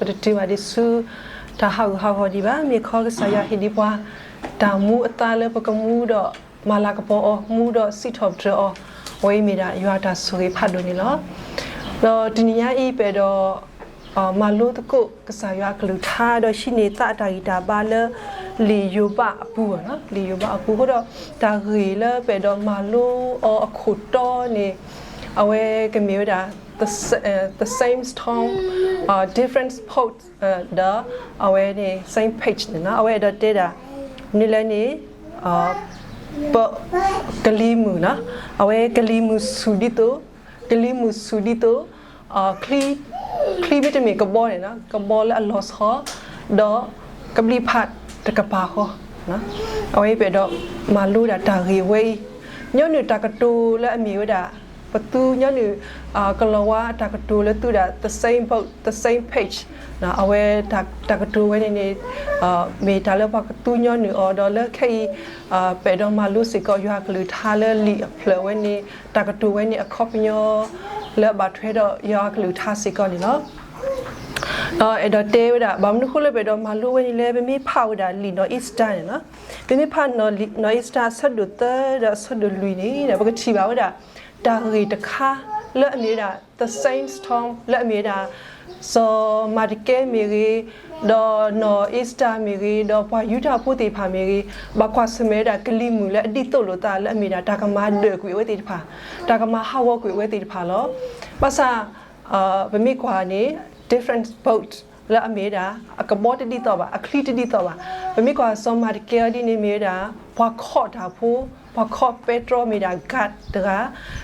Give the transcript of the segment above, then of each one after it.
ပတတုၤဘၣ်ဒံးဆူ တၢ်ဟးဂူာ်ဟးဂီၤဒံးဘၣ်. မ့ၢ်ခီကစၢ်ယွၤဟ့ၣ်ဒံးပှၤ တၢ်မူအသါလၢပကမူဒီး မၤလၤကပီၤအီၤ မူဒီးစံးထီၣ်ပတြၢၤအီၤ, အဝဲအံၤမ့ၢ်ဒၣ်ယွၤအတၢ်ဆိၣ်ဂ့ၤဖးဒိၣ်န့ၣ်လီၤ. ဒီးတနံၤညါအံၤ ပအဲၣ်ဒိး မၤလိသကိးကစၢ်ယွၤအကလုၢ်ကထါ ဒီးဟံးန့ၢ်သးအတၢ်ဂံၢ်တၢ်ဘါလၢ လံာ်ယိၤဘးအပူၤ, လံာ်ယိၤဘးအပူၤအဃိဒီး တၢ်ဂ့ၢ်လၢပအဲၣ်ဒိးမၤလိအီၤအခိၣ်တီန့ၣ် အဝဲကမ့ၢ်ဝဲဒၣ် the same storm, different boat, ဒီးအဝဲန့ၣ် same page န့ၣ်လီၤ. အဝဲအဲၣ်ဒိးတဲဒၣ် မနုၤလဲၣ်န့ၣ် ပ ကလံၤမုၢ်လီၤ. အဝဲကလံၤမုၢ်ဆူၣ်ဒ်သိး, ကလံၤမုၢ်ဆူၣ်ဒ်သိး ချံ, ချံမ့တမ့ၢ်ကဘီန့ၣ်လီၤ, ကဘီလၢအလီၤဆီ ဒီးကဘျံးဖးတကပၤဃီ, အဝဲပအဲၣ်ဒိးမၤလိဒၣ်တၢ်ဂ့ၢ်ဝဲအံၤ, ညီနုၢ်တၢ်ကတိၤလၢအမ့ၢ်ဝဲဒၣ် ပသူညီနုၢ် ကလီၤဝါတၢ်ကတိၤလၢသူဒၣ် the same boat, the same page, အဝဲတၢ်ကတိၤဝဲန့ၣ်န့ၣ် မ့ၢ်တၢ်လၢပှၤကသူညီနုၢ်အီၤ ဒီးလၢခဲအံၤ ပအဲၣ်ဒိးမၤလိစ့ၢ်ကီးယွၤကလုၢ်ကထါလၢလံာ်အဖျၢၣ်ဝဲန့ၣ် တၢ်ကတိၤဝဲန့ၣ်အခီပညီ လၢအဘၣ်ထွဲဒီးယွၤကလုၢ်ကထါစ့ၢ်ကီးန့ၣ်လီၤ. ဒီးအဲၣ်ဒိးတဲဝဲဒၣ် ဘၣ်မနုၤအဃိလၢပအဲၣ်ဒိးမၤလိဝဲန့ၣ်လဲၣ်, ပမ့ၢ်ဖးဝဲဒၣ်လံာ်နီၢ်အ့စတၢန့ၣ်လီၤ. ပမ့ၢ်ဖးနီၢ်အ့စတၢအဆၢဒိၣ်သၢဒီးအဆၢဒိၣ်လွံၢ်န့ၣ် ပကထံၣ်ဘၣ်ဝဲဒၣ် တၢ်ဂ့ၢ်တခါလၢအမ့ၢ်ဝဲဒၣ် the same storm လၢအမ့ၢ်ဝဲဒၣ် စီၤမၤတကဲမ့ၢ်ဂ့ၤ, ဒီးနီၢ်အ့စတၢမ့ၢ်ဂ့ၤ, ဒီးပှၤယူဒၤဖိသ့ၣ်တဖၣ်မ့ၢ်ဂ့ၤ, ဘၣ်ကွၢ်ဆၢၣ်မဲာ်ဝဲဒၣ်ကလံၤမုၢ်လၢအဒ်သိးလိာ်သးလၢအမ့ၢ်ဒၣ်တၢ်ကမၤဒၢၣ်ကွံာ်အဝဲသ့ၣ်တဖၣ်, တၢ်ကမၤဟးဂီၤကွံာ်အဝဲသ့ၣ်တဖၣ်လီၤ. ဘၣ်ဆၣ် ပမ့ၢ်ကွၢ်န့ၣ် different boat လၢအမ့ၢ်ဝဲဒၣ် အကဘီတဒ်သိးဘၣ်, အချံတဒ်သိးဘၣ်. ပမ့ၢ်ကွၢ်စီၤမၤတကဲအီၤဒ်န့ၣ်မ့ၢ်ဝဲဒၣ် ပှၤခီၣ်တၢ်ဖိ, ပှၤခီၣ်ပဲတြီမ့ၢ်ဒၣ် guard တဂၤ,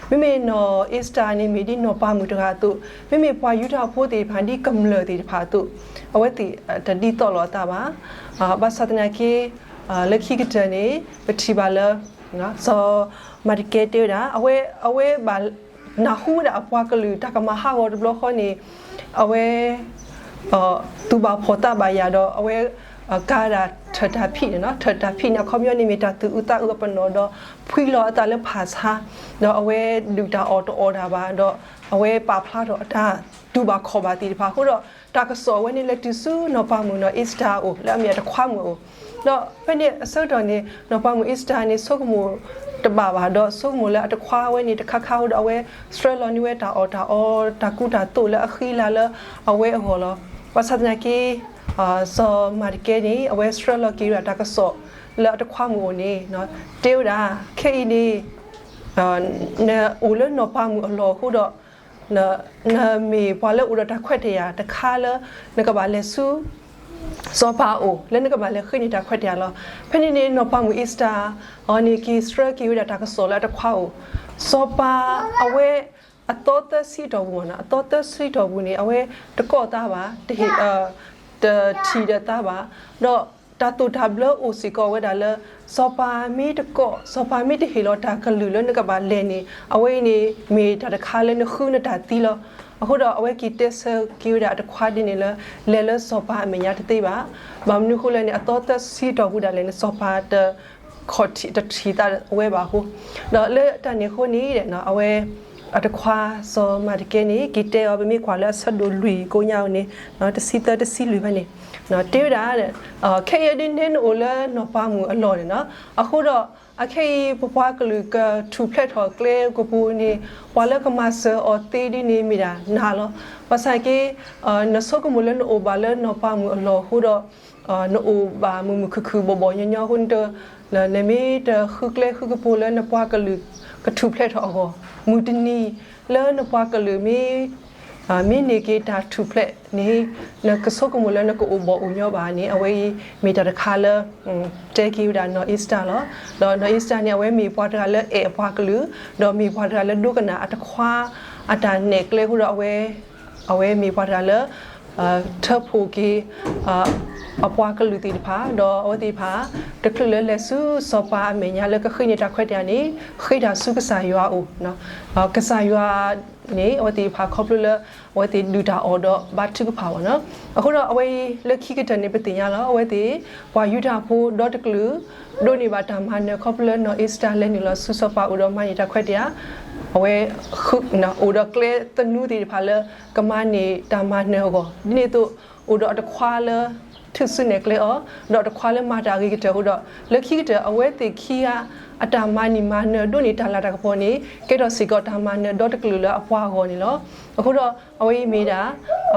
မ့မ့ၢ်နီၢ်အ့စတၢန့ၣ်မ့ၢ်ဒ်နီၢ်ပၤမုၣ်တဂၤအသိး, မ့မ့ၢ်ပှၤယူဒၤဖိသ့ၣ်တဖၣ်ဒ်ကမျၢၢ်သ့ၣ်တဖၣ်အသိး, အဝဲသ့ၣ်တဒ်သိးလိာ်အသးဘၣ်. ဘၣ်ဆၣ်သနာ်က့ လၢခံကတၢၢ်န့ၣ် ပထံၣ်ဘၣ်လၢ စီၤမၤတကဲတဲဝဲဒၣ် အဝဲ အဝဲဘၣ်နၢ်ဟူဝဲဒၣ်အပှၤကလုာ်တၢ်ကမၤဟးဂီၤတဘျီဃီန့ၣ် အဝဲ သူၣ်ဘၣ်ဖှီၣ်သးဘၣ်ယာ်ဒီး အဝဲ ကၤဒၣ်ထၢၣ်တၢ်ဖံးန့ၣ်လီၤ. ထၢၣ်တၢ်ဖံးန့ၣ် အခီပညီန့ၣ်မ့ၢ်တၢ်သူၣ်အုးသးအုးအပနီၣ်ဒီး ဖှံလီၤအသးလၢဖၣ်ဆါ, ဒီးအဝဲဒုၣ်တၢ်အီၣ်တအီၣ်တၢ်ဘၣ်ဒီး အဝဲပာ်ဖျါထီၣ်အတၢ်တူၢ်ဘၣ်ခီၣ်ဘၣ်သ့ၣ်တဖၣ်အဃိဒီး တၢ်ကစီၣ်အဝဲန့ၣ်လဲၤတုၤဆူနီၢ်ပၤမုၣ်နီၢ်အ့စတၢအအိၣ် လၢအမ့ၢ်အတခွါမုၣ်အအိၣ်, ဒီးဖဲန့ၣ်အဆၢကတီၢ်န့ၣ် နီၢ်ပၤမုၣ်အ့စတၢန့ၣ် ဆိကမိၣ်တဘၣ်ဘၣ် ဒီးဆိကမိၣ်လၢအတခွါဝဲန့ၣ်တခါခါအဃိဒီး အဝဲဆှၢလီၤန့ၢ်ဝဲတၢ်အီၣ်တၢ်အီ တၢ်ကူတၢ်သိးလၢအဃံလၤလၢအဝဲအဂီၢ်လီၤ. ဘၣ်ဆၣ်သနာ်က့ စီၤမၤတကဲန့ၣ် အဝဲဆှၢလီၤက့ၤဝဲဒၣ်တၢ်ကစီၣ်လၢအတခွါမုၣ်အအိၣ်န့ၣ် တဲဝဲဒၣ် ခဲအံၤန့ၣ် နအိၣ်လၢနီၢ်ပၤမုၣ်အလီၢ်အဃိဒီး နမ့ၢ်ပှၤလၢအိၣ်ဒီးတၢ်ခွဲးတၢ်ယာ်တခါလၢ နကဘၣ်လဲၤဆူ စီၤပၤအအိၣ် လၢနကဘၣ်လဲၤဃ့န့ၢ်တၢ်ခွဲးတၢ်ယာ်လီၤ. ဖဲန့ၣ်န့ၣ် နီၢ်ပၤမုၣ်အ့စတၢ အဝဲန့ၣ်က့ၤဆှၢက့ၤဝဲဒၣ်တၢ်ကစီၣ်လၢအတခွါအိၣ်, စီၤပၤအဝဲ အသီသၢဆံအတီၢ်ပူၤမ့ၢ်နီၤ, အသီသၢဆံအတီၢ်ပူၤန့ၣ် အဝဲတကိးသးဘၣ်, တဟ့ၣ် တထံၣ်ဒီးသးဘၣ်, ဒီးတၢ်သိၣ်တၢ်ဘျၢအိၣ်စ့ၢ်ကီးဝဲဒၣ်လၢ စီၤပၤမ့ၢ်တကိး, စီၤပၤမ့ၢ်တဟ့ၣ်လီၤတၢ်ကလုၢ်လၢနကဘၣ်လဲၤန့ၣ် အဝဲအံၤန့ၣ် မ့ၢ်တၢ်တခါလၢနဃုနတၢ်သံလီၤ. အဃိဒီးအဝဲက့ၤတဲဆၢက့ၤဝဲဒၣ်အတခွါဒ်န့ၣ်လၢ လဲၤလၢစီၤပၤအမဲာ်ညါတသ့ဘၣ်. ဘၣ်မနုၤအဃိလဲၣ်န့ၣ် အသီသၢဆံအတီၢ်ပူၤဒၣ်လဲာ်န့ၣ် စီၤပၤတ ခီၣ်ထံးတထံၣ်သးဝဲဘၣ်အဃိ, ဒီးလၢတၢ်န့ၣ်အဃိန့ၣ် အဝဲ အတခွါစီၤမၤတကဲန့ၣ် က့ၤတဲအီၤ ပမ့ၢ်ကွၢ်လၢအဆၢဒိၣ်လွံၢ်ကိးညါအံၤန့ၣ် တဆံသၢ တဆံလွံၢ်ဖဲန့ၣ် တဲဝဲဒၣ် ခဲအံၤဒ်န့ၣ်နအိၣ်လၢနီၢ်ပၤမုၣ်အလီၢ်န့ၣ်နီၤ, အဃိဒီး အခဲအံၤ ပပှၤကလုာ်ကထူၣ်ဖျဲးထီၣ်ကျဲကပူၤန့ၣ် ပှၤလၢကမၤစၢၤအီၤသ့ဒ်န့ၣ်မ့ၢ်ဒၣ်နၤလီၤ. ဘၣ်ဆၣ်က့ နဆိကမိၣ်လၢနအိၣ်ဘၣ်လၢနီၢ်ပၤမုၣ်အလီၢ်အဃိဒီး နအိၣ်ဘၣ်မုာ်မုာ်ခုၣ်ခုၣ်ဘီၣ်ဘီၣ်ညီညီအဃိန့ၣ် နမ့ၢ်တဃုကျဲဃုကပူၤလၢနပှၤကလုာ်ကထူၣ်ဖျဲးထီၣ်အဂီၢ် မုၢ်တနံၤလၢနပှၤကလုာ်မ့ၢ် မ့ၢ်န့ၢ်က့ၤတၢ်ထူၣ်ဖျဲးန့ၣ် နကဆိကမိၣ်လၢနကအိၣ်ဘီၣ်အိၣ်ညီဘၣ်န့ၣ် အဝဲအံၤမ့ၢ်တၢ်တခါလၢ တဲက့ၤဝဲဒၣ်နီၢ်အ့စတၢ်လီၤ. ဒီးနီၢ်အ့စတၢ်န့ၣ် အဝဲမ့ၢ်ပှၤတဂၤလၢအဲၣ်အပှၤကလုာ် ဒီးမ့ၢ်ပှၤတဂၤလၢဒိကနၣ်အတခွါအတၢ်နဲၣ်ကျဲအဃိဒီး အဝဲမ့ၢ်ပှၤတဂၤလၢ ထၢဖှိၣ်က့ၤ အပှၤကလုာ်သ့ၣ်တဖၣ် ဒီးအဝဲသ့ၣ်တဖၣ် တချုးလၢလဲၤဆူစီၤပၤအမဲာ်ညါလၢကဃ့န့ၢ်တၢ်ခွဲးတၢ်ယာ်န့ၣ် ဃ့တၢ်ဆူကစၢ်ယွၤအအိၣ်, ကစၢ်ယွၤန့ၣ် အဝဲသ့ၣ်တဖၣ်ခီဖျိလၢ အဝဲသ့ၣ်ဒုၣ်တၢ်အီၣ်ဒီးဘါထုကဖၣ်ဝဲနီၤ. အဃိဒီးအဝဲအံၤလၢခံကတၢၢ်န့ၣ် ပသ့ၣ်ညါလီၤ အဝဲသ့ၣ် ပှၤယူဒၤဖိဒီတကလုာ် ဒိးန့ၢ်ဘၣ်တၢ်မၤနၢၤခီဖျိလၢနီၢ်အ့စတၢ်လဲၤနုာ်လီၤဆူစီၤပၤအအိၣ်ဒီးမၤန့ၢ်တၢ်ခွဲးတၢ်ယာ်, အဝဲ အိၣ်ဒီးကျဲသနူသ့ၣ်တဖၣ်လၢကမၤန့ၢ်တၢ်မၤနၢၤအဂီၢ် ဒ်န့ၣ်အသိး အိၣ်ဒီးအတခွါလၢ ထုးစုနဲၣ်ကျဲအီၤ, ဒီးအတခွါလၢမၤတၢ်အဂ့ၤကတၢၢ်အဃိဒီး လၢခံကတၢၢ် အဝဲသ့ၣ်ခံဂၤ အတၢ်မၤန့ၢ်မၤနၢၤဒိၣ်န့ၢ်တၢ်လၤတၢ်ကပီၤန့ၣ် ကဲထီၣ်စ့ၢ်ကီးတၢ်မၤနၢၤဒီတကလုာ်လၢအပှၤအဂီၢ်န့ၣ်လီၤ. အဃိဒီး အဝဲအံၤမ့ၢ်ဒၣ်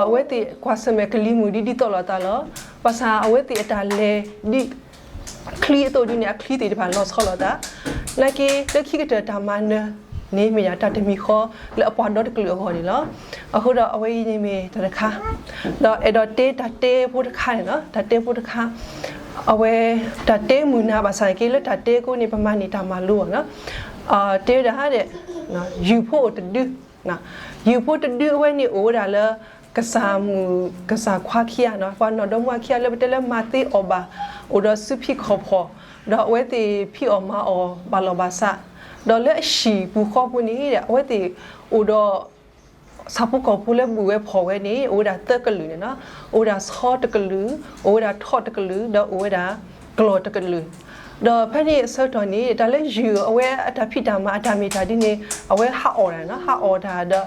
အဝဲသ့ၣ်ကွၢ်ဆၢၣ်မဲာ်ကလံၤမုၢ်ဒ်ဒ်သိးလိာ်သးလီၤ. ဘၣ်ဆၣ်အဝဲသ့ၣ်အတၢ်လဲၤဒ် ချံအသိးဒ်န့ၣ် အချံသ့ၣ်တဖၣ်လီၤဆီလိာ်သး, နာ်က့ လၢခံကတၢၢ်တၢ်မၤနၢၤန့ၣ်မ့ၢ်ဒၣ်တၢ်တမံၤဃီလၢအပှၤဒီတကလုာ်အဂီၢ်န့ၣ်လီၤ. အဃိဒီးအဝဲအံၤန့ၣ်မ့ၢ်တၢ်တခါ, ဒီးအဲၣ်ဒိးတဲတၢ်တဲဖိတခါန့ၣ်လီၤ. တၢ်တဲဖိတခါ အဝဲ တၢ်တဲမုာ်နၤဘၣ်ဆၣ်က့ လၢတၢ်တဲကိးန့ၣ် ပမၤန့ၢ်တၢ်မၤလိအီၤလီၤ. တဲဝဲဒၣ်ဒ် ယုၢ်ဖိအိၣ်တဒု, ယုၢ်ဖိတဒုအဝဲန့ၣ်အိၣ်ဝဲဒၣ်လၢ ကစၢ်မုၣ်ကစၢ်ခွါခံဂၤ, ပှၤနီၢ်ဒီမါခံဂၤလၢပတဲလၢမၤသ့အီၣ်ဘၣ်, အိၣ်ဒီးစုဖံးခီၣ်ဖီၣ်, ဒီးအဝဲသ့ၣ်ဖံးအီၣ်မၤအီၣ်ဘၣ်လီၢ်ဘၣ်စး, ဒီးလၢအဟံၣ်ပူၤဃီပူၤန့ၣ် အဝဲသ့ၣ်အိၣ်ဒီး ဆၣ်ဖိကီၢ်ဖိလၢဘူၣ်ဝဲဖီၣ်ဝဲန့ၣ် အိၣ်ဝဲဒၣ်သၢကလုာ်န့ၣ်လီၤ. အိၣ်ဝဲဒၣ်ဆီတကလုာ်, အိၣ်ဝဲဒၣ်ထီၣ်တကလုာ်, ဒီးအိၣ်ဝဲဒၣ်ကျီၢ်တကလုာ်. ဒီးဖဲန့ၣ်အဆၢကတီၢ်န့ၣ် တၢ်လၢယုၢ်အဝဲအတၢ်ဖံးတၢ်မၤအတၢ်မ့ၢ်တၢ်ဒ်န့ၣ် အဝဲဟးအီၣ်တၢ်န့ၣ်လီၤ. ဟးအီၣ်တၢ်ဒီး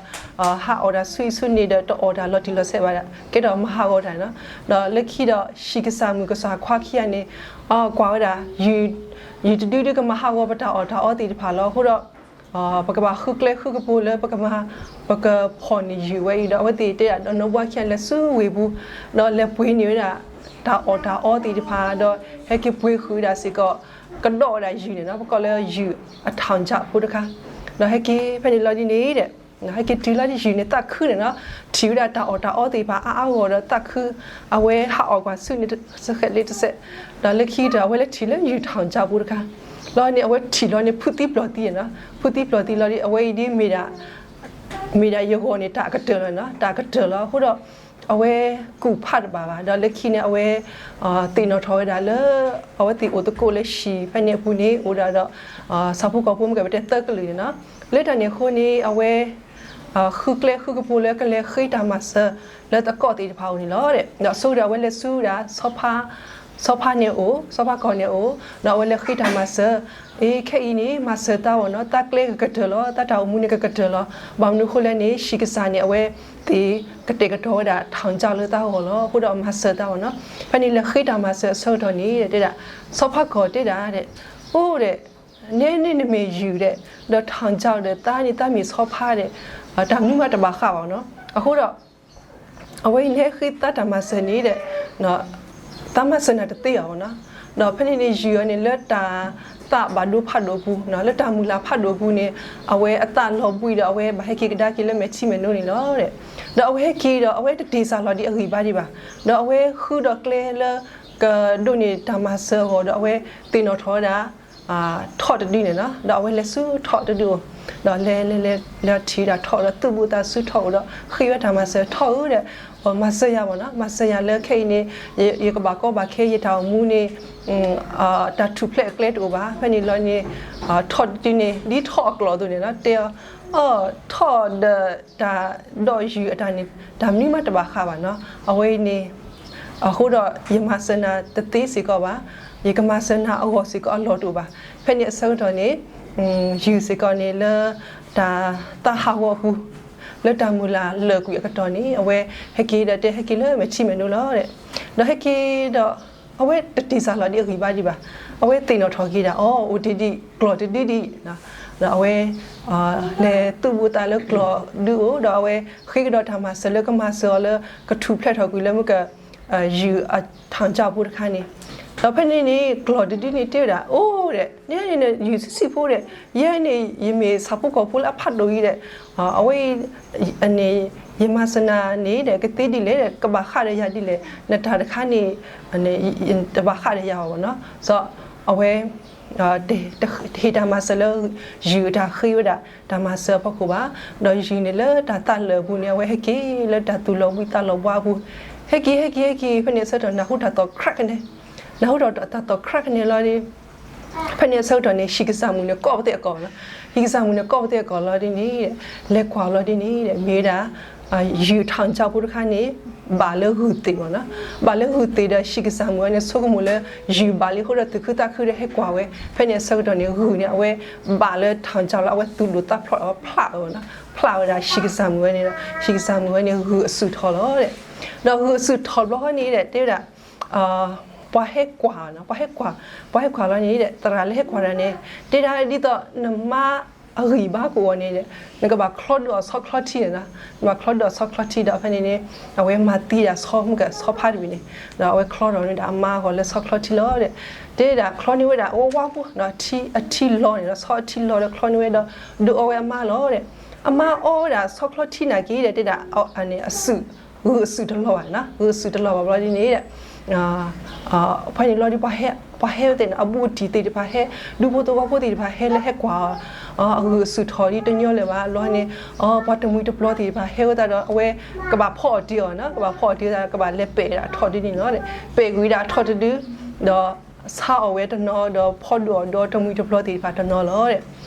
ဟးအီၣ်တၢ်ဆူအံၤဆူန့ၣ်ဒီး တအီၣ်တၢ်လီၤတံၢ်လီၤဆဲးဘၣ်, ကဲထီၣ်မၤဟးဂီၤတၢ်န့ၣ်လီၤ. ဒီးလၢခံဒီး ဟံၣ်ကစၢ်မုၣ်ကစၢ်ခွါခံဂၤန့ၣ် ကွၢ်ဝဲဒၣ် ယုၢ်တဒုဒုကမၤဟးဂီၤပတၢ်အီၣ်တၢ်အီသ့ၣ်တဖၣ်လီၤ. အဃိဒီး ပကဘၣ်ဃုကျဲဃုကပူၤလၢပကမၤ ပကဖီၣ်န့ၢ်ယုၢ်ဝဲအံၤဒီး အဝဲသ့ၣ်တဲဒၣ်ဒီးနီၢ်ဘှါခံဂၤလဲၤဆူဝ့ၢ်ပူၤ, ဒီးလဲၤပှ့ၤန့ၢ်ဝဲဒၣ် တၢ်အီၣ်တၢ်အီသ့ၣ်တဖၣ်, ဒီးဟဲက့ၤပှ့ၤဃုာ်ဝဲဒၣ်စ့ၢ်ကီး ကဒီးဝဲဒၣ်ယုၢ်န့ၣ်လီၤ. ပကိးလၢယုၢ်အထီၣ်ကၠၢ်ဖိတခါ, ဒီးဟဲက့ၤဖဲန့ၣ်လီၤဒ်န့ၣ်ဒီး ဟဲက့ၤတုၤလီၤဒ်ယုၢ်န့ၣ်သးခုန့ၣ်လီၤ. ထံၣ်ဝဲဒၣ်တၢ်အီၣ်တၢ်အီသ့ၣ်တဖၣ်အါအါဂီၢ်ဂီၢ်ဒီးသးခု, အဝဲဟးအီၣ်ကွၢ်ဆူန့ၣ်တစဲးလၢတစဲး, ဒီးလၢခံကတၢၢ် အဝဲလဲၤထံၣ်လၢယုၢ်ထီၣ်ကၠၢ်ဖိတခါ, လီၤန့ၣ် အဝဲထံၣ်လီၤန့ၣ် ဖုးသံပျီၢ်သံန့ၣ်လီၤ. ဖုးသံပျီၢ်သံလီၤဒီး အဝဲအံၤဒ်မ့ၢ်ဒၣ် မ့ၢ်ဒၣ်ယဂီၢ်န့ၣ် တၢ်ကတၢၢ်လီၤန့ၣ်လီၤ. တၢ်ကတၢၢ်လီၤ. အဃိဒီး အဝဲကူၣ်ဖးတဘၣ်ဘၣ်. ဒီးလၢခံန့ၣ် အဝဲ သ့ၣ်နီၣ်ထီၣ်ဝဲဒၣ်လၢ အဝဲသ့ၣ်အိၣ်သကိးလၢဟံၣ်ဖဲန့ၣ်အပူၤန့ၣ် အိၣ်ဒၣ်ဒီး ဆၣ်ဖိကီၢ်ဖိမ့ၢ်ကဲပတဲသၢကလုာ်န့ၣ်လီၤ. လၢတၢ်န့ၣ်အဃိန့ၣ် အဝဲ ဃုကျဲဃုကပူၤလၢကလဲၤဃ့တၢ်မၤစၢၤလၢသကိးသ့ၣ်တဖၣ်အအိၣ်န့ၣ်လီၤ. ဒီးဆိကတၢၢ်အဝဲလဲၤဆူဒၣ် ဆီဖါန့ၣ်အိၣ်, ဆီဖါကီၢ်န့ၣ်အိၣ်, ဒီးအဝဲလဲၤဃ့တၢ်မၤစၢၤ, အ့ ခဲအံၤန့ၣ် မၤစၢၤသးအီၤနီၤ, သးကျဲကကတၢၢ်လီၤ, သးတၢ်အိၣ်မူန့ၣ်ကကတၢၢ်လီၤ. ဘၣ်မနုၤအဃိလဲၣ်န့ၣ် ဟံၣ်ကစၢ်န့ၣ် အဝဲသ့ၣ်ကတဲာ်ကတီၤဝဲဒၣ် ထီၣ်ကၠၢ်လၢသးဂီၢ်လီၤ. အဃိဒီးမၤစၢၤသးအီၤနီၤ. ဖဲန့ၣ်လဲၤဃ့တၢ်မၤစၢၤအဆၢကတီၢ်န့ၣ် တဲဒၣ် ဆီဖါကီၢ်တဲဒၣ်ဒီး အိၣ်ဒီး နဲန့ၣ်နမ့ၢ်ယုၢ်ဒီး ဒီးထီၣ်ကၠၢ်ဒီး သးန့ၣ်သးမ့ၢ်ဆီဖါဒီး တၢ်မနုၤမးတဘၣ်ဃးဘၣ်နီၤ. အဃိဒီး အဝဲအံၤလဲၤဃ့သးတၢ်မၤစၢၤန့ၣ်ဒီး သးမၤစၢၤနၤတသ့ဘၣ်နီၤ. ဒီးဖဲန့ၣ်န့ၣ် ယုၢ်အီၤန့ၣ် လၢတၢ်သးဘၣ်ဒိဖးဒိၣ်အပူၤ, လၢတၢ်မုၢ်လၢ်ဖးဒိၣ်အပူၤန့ၣ် အဝဲအသးလီၤဘှံးဒီး အဝဲဘၣ်ဟဲက့ၤကဒါက့ၤလၢမဲာ်ထံမဲာ်နိန့ၣ်လီၤ. ဒီးအဝဲဟဲက့ၤဒီး အဝဲတတ့ၢ်စၢ်လီၤဒ်အဂံၢ်ဘါဒံးဘၣ်. ဒီးအဝဲဃုဒီးကျဲလၢ ကဒိးန့ၢ်တၢ်မၤစၢၤအဂီၢ်ဒီး အဝဲသ့ၣ်နီၣ်ထီၣ်ဝဲဒၣ် ထီၣ်တဒုန့ၣ်လီၤ. ဒီးအဝဲလဲၤဆူထီၣ်တဒုအိၣ်, ဒီးလဲၤလဲၤလဲၤလဲၤထံၣ်ဝဲဒၣ်ထီၣ်ဒီး သူၣ်ဘိးသးဆူထီၣ်အိၣ်ဒီး ဃ့ဝဲတၢ်မၤစၢၤထီၣ်ဧၢဒီး မၤစၢၤယၤဘၣ်နီၤ, မၤစၢၤယၤလၢခဲအံၤန့ၣ် ယကဘၣ်ကီဘၣ်ခဲ ယတၢ်အိၣ်မူန့ၣ် တၢ်ထူၣ်ဖျဲးအကျဲတအိၣ်ဘၣ်. ဖဲန့ၣ်လီၤန့ၣ် ထီၣ်တဒုန့ၣ် ဒ်ထီၣ်အကျိာ်အသိးန့ၣ်လီၤ. တဲအီၤ အီ ထီၣ်ဒီးတၢ်ဒီးယုၢ်အတၢ်န့ၣ် တၢ်မနုၤမးတဘၣ်ဃးဘၣ်နီၤ. အဝဲအံၤန့ၣ် အဃိဒီးယမၤစၢၤနၤတသ့စ့ၢ်ကီးဘၣ်, ယကမၤစၢၤနၤအဂီၢ်စ့ၢ်ကီးအလီၢ်တအိၣ်ဘၣ်. ဖဲန့ၣ်အဆၢကတီၢ်န့ၣ် ယုၢ်စ့ၢ်ကီးန့ၣ်လၢ တၢ်သးဟးဂီၤအပူၤ လၢတၢ်မုၢ်လၢ်လၢာ်ကွံာ်အကတီၢ်န့ၣ် အဝဲဟဲက့ၤဒီးတဲဟဲက့ၤလၢမဲာ်ထံမဲာ်နိလီၤ. ဒီးဟဲက့ၤဒီး အဝဲတတ့ၢ်စၢ်လီၤဒ်အဂံၢ်ဘါဒံးဘၣ်. အဝဲသ့ၣ်နီၣ်ထီၣ်က့ၤဒၣ် အီ အိၣ်တ့ၢ်ဒံး ကျိာ်တဒုဒံး ဒီးအဝဲ လဲၤသူၣ်ဘိးသးလၢကျိာ်ဒုအိၣ် ဒီးအဝဲဃ့ကဒီးတၢ်မၤစၢၤလၢကမၤစၢၤအီၤလၢ ကထူၣ်ဖျဲးထီၣ်ကွံာ်လၢမ့ၢ်က ယုၢ်အထီၣ်ကၠၢ်ဖိတခါန့ၣ်, ဒီးဖဲန့ၣ်န့ၣ် ကျိာ်တဒုန့ၣ်တဲဝဲဒၣ် အိၣ်ဒီး နဲန့ၣ် ယုၢ်ဆံးဆံးဖိဒီး ယဲန့ၣ် ယမ့ၢ်ဆၣ်ဖိကီၢ်ဖိလၢအဖးဒိၣ်အံၤဒီး အဝဲအံၤန့ၣ် ယမၤစၢၤနၤန့ၣ်ဒီး ကသ့ဒ်လဲၣ်ဒီး ကဘၣ်ဃးဒီးယၤဒ်လဲၣ်, နတၢ်တခါန့ၣ် တဘၣ်ဃးဒီးယၤဘၣ်နီၤ. စီၤ အဝဲ တဟ့ၣ်တၢ်မၤစၢၤလၢ ယုၢ်အတၢ်ဃ့ဝဲဒၣ် တၢ်မၤစၢၤအဖီခိၣ်ဘၣ်. ဒီးယုၢ်န့ၣ်လၢတၢ်သးလၢာ်အပူၤန့ၣ် အဝဲဟဲက့ၤလၢတၢ်သူၣ်လီၤဘှံးသးလီၤဘှါအပူၤ, ဟဲက့ၤ ဟဲက့ၤ ဟဲက့ၤ ဖဲန့ၣ်အဆၢကတီၢ် နၢ်ဟူတၢ်သီၣ် crack န့ၣ်, နၢ်ဟူတၢ်သီၣ် crack န့ၣ်လီၤဒီး ဖဲန့ၣ်အဆၢကတီၢ်န့ၣ် ဟံၣ်ကစၢ်မုၣ်န့ၣ် ကိးပသ့ၣ်အကိာ်လီၤ. ဟံၣ်ကစၢ်မုၣ်န့ၣ် ကိးပသ့ၣ်အကိာ်လီၤဒ်န့ၣ် လဲၤကွၢ်လီၤဒ်န့ၣ် မ့ၢ်ဝဲဒၣ် ယုၢ်ထီၣ်ကၠၢ်ဖိတခါန့ၣ် ဘၣ်လၢဂုၢ်သ့ၣ်မ့ၢ်နီၤ. ဘၣ်လၢဂုၢ်သ့ၣ်ဒီး ဟံၣ်ကစၢ်မုၣ်ဝဲန့ၣ် ဆိကမိၣ်လၢ ယုၢ်ဘၣ်လံအဃိဒီး သူၣ်ခုသးခုဒီးဟဲကွၢ်ဝဲ. ဖဲန့ၣ်အဆၢကတီၢ်န့ၣ် ဂုၢ်န့ၣ် အဝဲဘၣ်လၢထီၣ်ကၠၢ်လီၤ အဝဲသူၣ်ဒိၣ်သးဖျိးဒီး ဖျးဝဲနီၤ, ဖျးဝဲဒၣ်ဟံၣ်ကစၢ်မုၣ်ဝဲန့ၣ်ဒီး ဟံၣ်ကစၢ်မုၣ်ဝဲန့ၣ် ဂုၢ်အစုၣ်ထီၣ်လီၤဒီး ဒီးဂုာ်အစုၣ်ထီၣ်ဘျီဃီန့ၣ်ဒီး တဲဝဲဒၣ် ပှၤဟဲကွၢ်, ပှၤဟဲကွၢ်, ပှၤဟဲကွၢ်လီၤန့ၣ်ဒီး သရၣ်လၢဟဲကွၢ်တၢ်န့ၣ် တဲဒၣ်ဒ်သိးနမါအဂံၢ်ဘါကအိၣ်န့ၣ်ဒီး နကဘၣ်ချီဒုးအီၤဆီချီထံန့ၣ်, နဘၣ်ချီဒုးအီၤဆီချီထံဒီး ဖဲန့ၣ်န့ၣ် အဝဲမၤသံဒၣ်ဆီမုၢ်ကဆီဖါတဘ့ၣ်န့ၣ် ဒီးအဝဲချီထီၣ်န့ၣ်ဒီးအမါအဂီၢ်လၢဆီချီထံလီၤဒီး တဲဒၣ်ချီန့ၢ်ဝဲဒၣ်ဝါဝါဖိ အထံလီၤန့ၣ်ဒီး ဆီအထံလီၤဒီးချီန့ၢ်ဝဲဒီး ဒုးအီဝဲအမါလီၤဒီး အမါအီဝဲဒၣ်ဆီချီထံနာ်က့ဒီး တဲဒၣ် အန့ၣ်အစုၣ် ဂုာ်အစုၣ်တလီၤဘၣ်, ဂုာ်အစုၣ်တလီၤဘၣ်ဘျီဒ်န့ၣ်ဒီး ဖဲန့ၣ်လီၤဒီး ပှၤဟဲဝဲသ့ၣ်န့ၣ် အဘူးအတံၢ်သ့ၣ်တဖၣ်ဟဲ, ဒူဖိသဝီဖိသ့ၣ်တဖၣ်ဟဲလၢဟဲကွၢ် အဂုာ်အစုၣ်ထီၣ်ဒ်တညီလၢၤဘၣ်လီၤန့ၣ် ပှၤတမှံၤတပျီၤသ့ၣ်တဖၣ်ဟဲဝဲသတးဒီး အဝဲကဘၣ်ဖီအီၣ်တ့ၢ်အီၤန့ၣ်, ကဘၣ်ဖီအီၣ်တ့ၢ်ဝဲသတးဒီး ကဘၣ်လဲၤပဲာ်ဒၣ်အထီၣ်တဒုန့ၣ်လီၤ. ပဲာ်ကွံာ်ဒၣ်အထီၣ်တဒု ဒီးဆါအီၣ်ဝဲတနီၤ ဒီးဖီဒိၣ်အီၤဒီးတမှံၤတပျီၤသ့ၣ်တဖၣ်တနီၤလီၤ.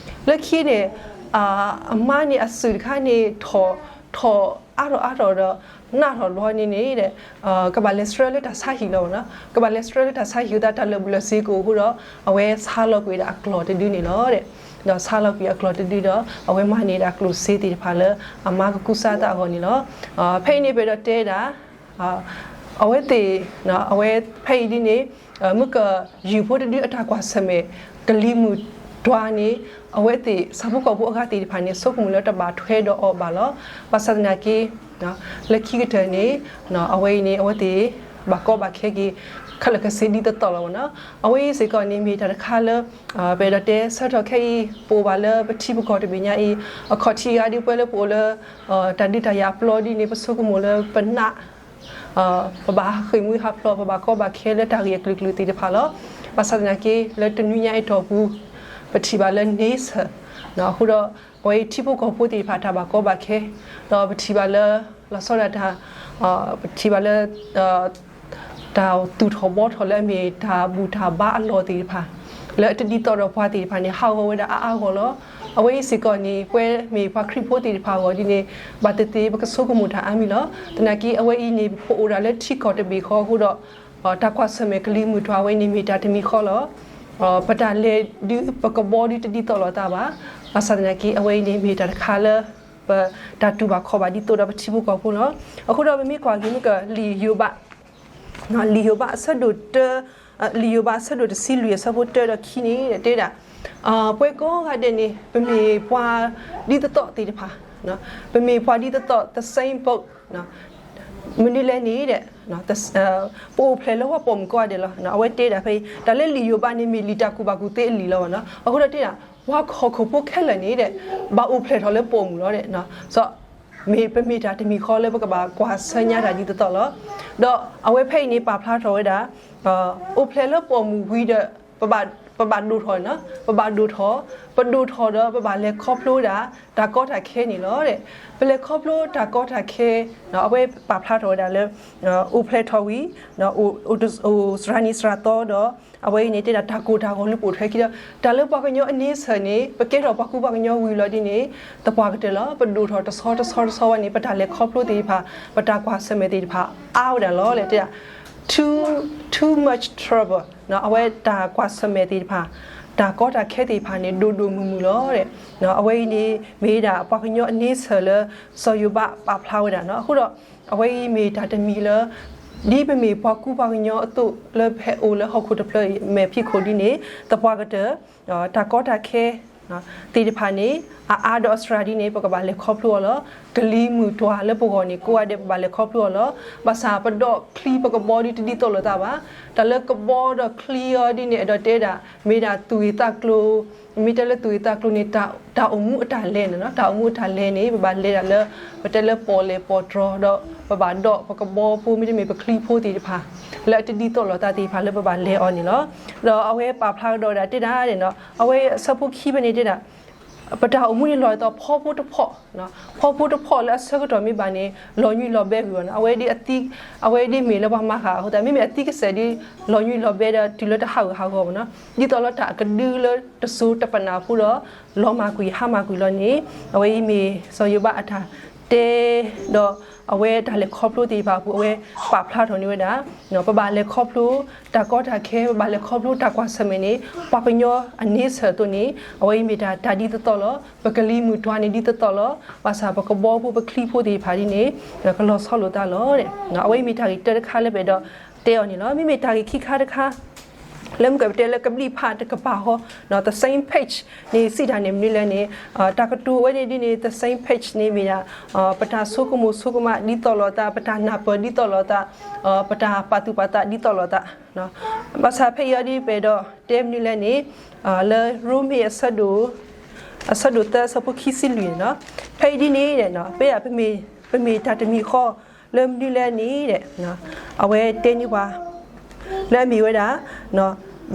လၢခံန့ၣ် အမါန့ၣ်အစုၣ်တခါန့ၣ် ထီၣ်အါထီၣ်အါထီၣ်ဒီး နးထီၣ်ဘျီန့ၣ်န့ၣ်ဒီး ကဘၣ်လဲၤဆှၢလၢတၢ်ဆါဟံၣ်လီၤဘၣ်န့ၣ်, ကဘၣ်လဲၤဆှၢလၢတၢ်ဆါဟံၣ်အဃိသတး တၢ်လၢာ်ဘူၣ်လၢာ်စ့ကအိၣ်အဃိဒီး အဝဲဆါလီၤကွံာ်ဒၣ်အကျီၢ်တဒုန့ၣ်လီၤ. ဒီးဆါလီၤကွံာ်အကျီၢ်တဒုဒီး အဝဲမၤန့ၢ်ဒၣ်ကျိၣ်စ့သ့ၣ်တဖၣ်လၢအမါကကူစါအသးအဂီၢ်န့ၣ်လီၤ. ဖဲအံၤန့ၣ် ပအဲၣ်ဒိးတဲဒၣ် အဝဲသ့ၣ် အဝဲဖဲအံၤဒ်န့ၣ် မုၢ်ကယုၢ်ဖိတဒုအတၢ်ကွၢ်ဆၢၣ်မဲာ် ကလံၤမုၢ်တွၤန့ၣ် အဝဲသ့ၣ်ဆၣ်ဖိကီၢ်ဖိအဂၤသ့ၣ်တဖၣ်န့ၣ် ဆိကမိၣ်လၢတဘၣ်ထွဲဒီးအီၤဘၣ်လီၤ. ဘၣ်ဆၣ်သနာ်က့ လၢခံကတၢၢ်န့ၣ် အဝဲအံၤန့ၣ် အဝဲသ့ၣ် ဘၣ်ကီဘၣ်ခဲက့ၤ ခဲလၢာ်ခဲဆ့ဒ်သိးသိးလီၤဘၣ်န့ၣ်. အဝဲအံၤစ့ၢ်ကီးန့ၣ် မ့ၢ်တၢ်တခါလၢ ပအဲၣ်ဒိးတဲဆၢထီၣ်ခဲအံၤ ပအိၣ်ဘၣ်လၢပထံပကီၢ်တဘ့ၣ်ညါအံၤ အခီၣ်ထံးအဂၤဒ်ပဝဲလၢပအိၣ်လၢ တၢ်ဒုးတၢ်ယၤအပျီဒ်န့ၣ် ပဆိကမိၣ်လၢပနး ပဘၣ်ဟးဃ့ၢ်မှံဟးဖျိး ပဘၣ်ကီဘၣ်ခဲလၢတၢ်ဂ့ၢ်အကလုာ်ကလုာ်သ့ၣ်တဖၣ်လီၤ. ဘၣ်ဆၣ်သနာ်က့ လၢတနွံညါအတီၢ်ပူၤ ပထံၣ်ဘၣ်လၢ nature အဃိဒီး အဝဲအံၤထံဖိကီၢ်ဖိသ့ၣ်တဖၣ်တၢ်ဘၣ်ကီဘၣ်ခဲ ဒီးပထံၣ်ဘၣ်လၢ လီၤဆီဒၣ်တၢ် ပထံၣ်ဘၣ်လၢ တၢ်သူၣ်ထီၣ်ဘှီထီၣ်လၢအမ့ၢ်တၢ်ဘူၣ်တၢ်ဘါအလီၢ်သ့ၣ်တဖၣ် လၢအတဒ်သိးဒီးပှၤသ့ၣ်တဖၣ်န့ၣ် ဟးဂီၤဝဲဒၣ်အါအါဂီၢ်လီၤ. အဝဲအံၤစ့ၢ်ကီးန့ၣ် ပဝဲမ့ၢ်ပှၤခရံာ်ဖိသ့ၣ်တဖၣ်အဂီၢ်ဒ်န့ၣ် ဘၣ်သ့ၣ်သ့ၣ်ပကဆိကမိၣ်တၢ်အါမံၤလီၤ. သနာ်က့အဝဲအံၤန့ၣ် ပအိၣ်ဒၣ်လၢထံကီၢ်တဘ့ၣ်ဃီအဃိဒီး တၢ်ကွၢ်ဆၢၣ်မဲာ်ကလံၤမုၢ်တွၤဝဲန့ၣ် မ့ၢ်တၢ်တမံၤဃီလီၤ. ပတၢ်လဲၤဒုး ပကဘီဒုးတဒ်သိးလိာ်သးဘၣ်. ဘၣ်ဆၣ်သနာ်က့ အဝဲအံၤန့ၣ် မ့ၢ်တၢ်တခါလၢ ပတၢ်တူၢ်ဘၣ်ခီၣ်ဘၣ်ဒ်သိးဒီးပထံဖိကီၢ်ဖိလီၤ. အဃိဒီးပမ့ၢ်ကွၢ်က့ၤမ့ၢ်က လံာ်ယိၤဘး လံာ်ယိၤဘးအဆၢဒိၣ်တၢ လံာ်ယိၤဘးအဆၢဒိၣ်တဆံလွံၢ်အဆၢဖိတၢဒီးခံန့ၣ် တဲဒၣ် ပဝဲကိးဂၤဒဲးန့ၣ် ပမ့ၢ်ပှၤဒ်သိးသိးသ့ၣ်တဖၣ်, ပမ့ၢ်ပှၤဒ်သိးသိး the same boat မနုၤလဲၣ်န့ၣ်ဒီး ပအိၣ်ဖျဲၣ်လၢပှၤပိာ်မုၣ်ကိးဂၤဒဲးလီၤ. အဝဲတဲဒၣ်ဖဲအံၤ တၢ်လၢလံာ်ယိၤဘးန့ၣ် မ့ၢ်လံာ်တၢ်ကူၣ်ဘၣ်ကူၣ်သ့အလံာ်လီၤဘၣ်န့ၣ်. အဃိဒီးတဲဒၣ် ပှၤဟီၣ်ခိၣ်ဖိခဲလၢာ်န့ၣ်ဒီး ဘၣ်အိၣ်ဖျဲၣ်ထီၣ်လၢပိာ်မုၣ်လီၤ. ပမ့ၢ်တၢ်တမံၤဃီလၢ ပကဘၣ်ကွၢ်ဆၢညါတၢ်ဒ်သိးသိးလီၤ. ဒီးအဝဲဖဲအံၤန့ၣ် ပာ်ဖျါထီၣ်ဝဲဒၣ် အိၣ်ဖျဲၣ်လၢပိာ်မုၣ်ဝံၤဒီး ပဘၣ်ဒိၣ်ထီၣ်, ပဘၣ်ဒိၣ်ထီၣ်, ပဒိၣ်ထီၣ်ဒီးပဘၣ်လဲၤခီဖျိဝဲဒၣ် တၢ်ကီတၢ်ခဲန့ၣ်လီၤ. ပလဲၤခီဖျိတၢ်ကီတၢ်ခဲ အဝဲပာ်ဖျါထီၣ်ဝဲဒၣ်လၢ အိၣ်ဖျဲၣ်ထီၣ်ဝံၤ အိၣ်စှၤနံၤစှၤသီဒီး အဝဲအံၤန့ၣ် တဲဒၣ်တၢ်ကိၢ်တၢ်ဂီၤလုၢ်ပိာ်ထွဲခံဒီး တၢ်လၢပှၤကညီအန့ဆၢၣ်န့ၣ် ပကဲထီၣ်ပှၤကူပှၤကညီဝံၤလီၤဒ်န့ၣ် သပှၢ်ကတၢၢ်လီၤ. ပဒိၣ်ထီၣ်တဆီတဆီတဆီဝဲန့ၣ် ပတၢ်လဲၤခီဖျိသ့ၣ်တဖၣ် ပတၢ်ကွၢ်ဆၢၣ်မဲာ်သ့ၣ်တဖၣ် အါဝဲဒၣ်လီၤ. တဲဒၣ် too too much trouble အဝဲတၢ်ကွၢ်ဆၢၣ်မဲာ်သ့ၣ်တဖၣ် တၢ်ကီတၢ်ခဲသ့ၣ်တဖၣ်န့ၣ် ဒိၣ်ဒိၣ်မုၢ်မုၢ်လီၤ. အဝဲအံၤန့ၣ် မ့ၢ်ဒၣ်ပှၤကညီအန့ဆၢၣ်လၢ စီၤယိၤဘးပာ်ဖျါဝဲဒၣ်န့ၣ်. အဃိဒီး အဝဲအံၤမ့ၢ်တၢ်တမံၤလၢ ဒ်ပမ့ၢ်ပှၤကူပှၤကညီအသိးလၢပဟဲအိၣ်လၢဟီၣ်ခိၣ်တဖျၢၣ်အံၤ မဲာ်ဖံးခိၣ်ဒ်န့ၣ် သပှၢ်ကတၢၢ် တၢ်ကီတၢ်ခဲ သ့ၣ်တဖၣ်န့ၣ် အအါဒီးအစှၤဒ်န့ၣ် ပကဘၣ်လဲၤခီဖျိအီၤလီၤ. ကလံၤမုၢ်တွၤလၢပဂီၢ်န့ၣ် ကိးဂၤဒဲးပဘၣ်လဲၤခီဖျိအီၤလီၤ. ဘၣ်ဆၣ်ပဒိးချံပကဘီဒ်တဒ်သိးလိာ်သးဘၣ်. တၢ်လၢကဘီဒီးချံအီၤဒ်န့ၣ် အဲၣ်ဒိးတဲဒၣ် မ့ၢ်ဒၣ်သူၣ်ဂ့ၤသးကျိၤ မ့ၢ်တဲလၢသူၣ်ဂ့ၤသးကျိၤန့ၣ် တၢ်အိၣ်မူအတၢ်လဲၤန့ၣ်လီၤ. တၢ်အိၣ်မူအတၢ်လဲၤန့ၣ် ပဘၣ်လဲၤဒၣ်လၢ ပတဲလၢပီၣ်လဲၣ်ပီၣ်တြီၤဒီး ပဘၣ်ဒိးပကဘီဖိ မ့တမ့ၢ်ပချံဖိသ့ၣ်တဖၣ် လၢအတဒ်သိးလိာ်သးသ့ၣ်တဖၣ်လၢပဘၣ်လဲၤအီၤန့ၣ်လီၤ. ဒီးအဝဲပာ်ဖျါကဒီးဝဲဒၣ်တဲဒၣ်န့ၣ်လီၤ. အဝဲအဆၢဖိခံဖဲန့ၣ်တဲဒၣ် ပတၢ်အိၣ်မူန့ၣ်လီၤဒ်သိးဖီဖိတဖီၣ်, ဖီဖိတဖီၣ်လၢအဆၢကတီၢ်မ့ၢ်ဘၣ်န့ၣ် လီၤညွံးလီၤဘဲကွံာ်အီၤန့ၣ်. အဝဲဒ်အသံ, အဝဲဒ်မ့ၢ်လၢပှၤမၤဃာ်အဃိသတး မ့မ့ၢ်အသံကစဲာ်ဒ် လီၤညွံးလီၤဘဲဒီးတုၤလၢတဟးဂူာ်ဟးဂီၤဘၣ်န့ၣ်. ဒ်သိးလၢတၢ်အကဒုလၢတစိၤတပနၢ်ဖိဒီး လီၤမၢ်ကွံာ်ဟါမၢ်ကွံာ်လီၤန့ၣ် အဝဲအံၤမ့ၢ်စီၤယိၤဘးအတၢ် တဲ ဒီးအဝဲတၢ်လဲၤခီဖျိသ့ၣ်တဖၣ်အပူၤ အဝဲပာ်ဖျါထီၣ်န့ၢ်ဝဲဒၣ် ပဘၣ်လဲၤခီဖျိတၢ်ကီတၢ်ခဲ ပဘၣ်လဲၤခီဖျိတၢ်ကွၢ်ဆၢၣ်မဲာ်န့ၣ် ပှၤကညီအန့ဆၢၣ်အသိးန့ၣ် အဝဲအံၤမ့ၢ်တၢ်တၢ်ဒ်သိးသိးလီၤ. ပကလံၤမုၢ်တွၤန့ၣ်ဒ်သိးသိးလီၤ. ဘၣ်ဆၣ်ပကဘီဖိပချံဖိသ့ၣ်တဖၣ်ဒ်န့ၣ် ကလီၤဆီလိာ်သးလီၤ. အဝဲအံၤမ့ၢ်တၢ်ဂ့ၢ်တၢတခါလၢပအဲၣ်ဒိးတဲအီၤန့ၣ်လီၤ. မ့မ့ၢ်တၢ်ဂ့ၢ်ခံခါတခါ လၢမုၢ်ကပတဲလၢကဘျံးဖးတကပၤဃီ the same page န့ၣ် စံးတၢ်န့ၣ်မနုၤလဲၣ်န့ၣ် တၢ်ကတိၤဝဲန့ၣ်ဒ်န့ၣ် the same page န့ၣ်မ့ၢ်ဒၣ် ပတၢ်ဆိကမိၣ်ဆိကမးဒ်သိးလိာ်သး ပတၢ်နၢ်ပၢၢ်ဒ်သိးလိာ်သး ပတၢ်ပာ်သူၣ်ပာ်သးဒ်သိးလိာ်သး ဘၣ်ဆၣ်ဖဲအံၤအီၤဒ်ပအဲၣ်ဒိးတဲမနုၤလဲၣ်န့ၣ် လၢရိမ့ၤအဆၢဒိၣ် အဆၢဒိၣ်သၢအဆၢဖိခံဆံလွံၢ်န့ၣ်လီၤ. ဖဲအံၤဒ်န့ၣ် ပ ပမ့ၢ်တၢ်တမံၤဃီ လၢမနုၤလဲၣ်န့ၣ် အဝဲတဲန့ၢ်ပှၤ လၢအမ့ၢ်ဝဲဒၣ်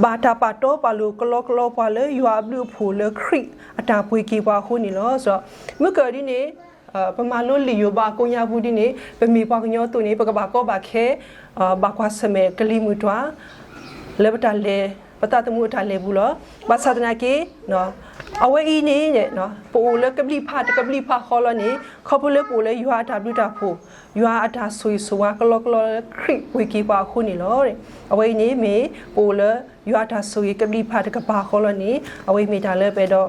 ဘၣ်တၢ်ပာ်တီပာ်လိၤကလီကလီပှၤလၢယွၤအဘျုးအဖှိၣ်လၢခရံာ်အတၢ်ပှ့ၤက့ၤပှၤအဃိန့ၣ်လီၤ. မုၢ်ကဒ်န့ၣ် ပမၤလိလံာ်ယိၤဘးကိညါပူၤဒ်န့ၣ် ပမ့ၢ်ပှၤကညီအသိးန့ၣ် ပကဘၣ်ကီဘၣ်ခဲ ဘၣ်ကွၢ်ဆၢၣ်မဲာ်ကလံၤမုၢ်တွၤ လၢပတၢ်လဲၤ ပသးသမူအတၢ်လဲၤပူၤလီၤ. ဘၣ်ဆၣ်သနာ်က့ အဝဲအံၤန့ၣ် ပအိၣ်လၢကဘျံးဖးတကဘျံးဖးဃီလီၤန့ၣ် ခီဖျိလၢပအိၣ်လၢယွၤအတၢ်ဘျုးတၢ်ဖှိၣ် ယွၤအတၢ်ဆိၣ်ဂ့ၤဆိၣ်ဝါကလီကလီလၢခရံာ်ပှ့ၤက့ၤပှၤအဃိန့ၣ်လီၤ. အဝဲအံၤန့ၣ်မ့ၢ်ပအိၣ်လၢယွၤအတၢ်ဆိၣ်ဂ့ၤကဘျံးဖးတကပၤဃီလီၤန့ၣ် အဝဲအံၤမ့ၢ်တၢ်လၢပအဲၣ်ဒိး